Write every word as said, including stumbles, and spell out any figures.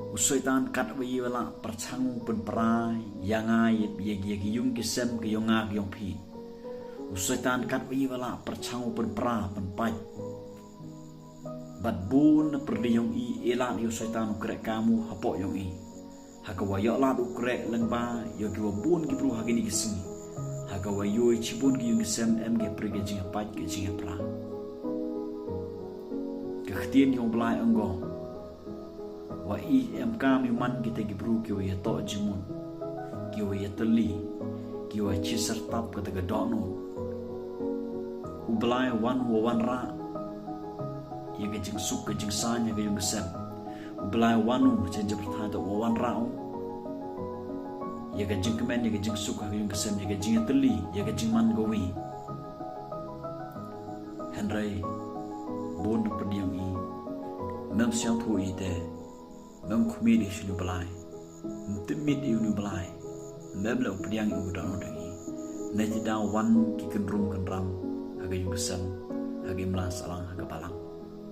U Soitan katwei u la pyrshang u pynpra ïa nga, ïa, ïa, ïa ki ïung ki sem ki yong nga ki yong phi. U Soitan katwei u la pyrshang u pynpra pynpait. Bad bun na pyrdi yong i, i la ïa u Soitan u kreh kam u hapoh yong i. Ha ka wa ïoh lad u kreh lyngba ïa ki wa bun ki bru ha kini ki sngi. Ha ka wa ïoh i chibun ki ïung ki sem em ki pyrdi ki jingpait ki jingpra. Ka ktien yong Blai ong ko. Wa i em kam i man kita ki bru ki wa ïa toh jingmut, ki wa ïa teli, ki wa chi sertap kata ka dohnud. U Blai wan wa wanrah ïa ka jingsuk ka jingsaiñ ïa ka ïung ka sem. U Blai wan u chen jabr thai ta wa wanrah u ïa ka jingkmen ïa ka jingsuk ïa ka ïung ka sem, ïa ka jingteli, ïa ka jingman ka wi. Hynrei bun pyrdi yong i, mem siang thu i te, mem khmih i shu ni Blai, mem tip mit i u ni Blai, mem le u pyrdi yong i u don u dang i. Ne ti da wan ki kynrum kynram ha ka ïung ka sem, ha ka imlang sahlang, ha ka balang.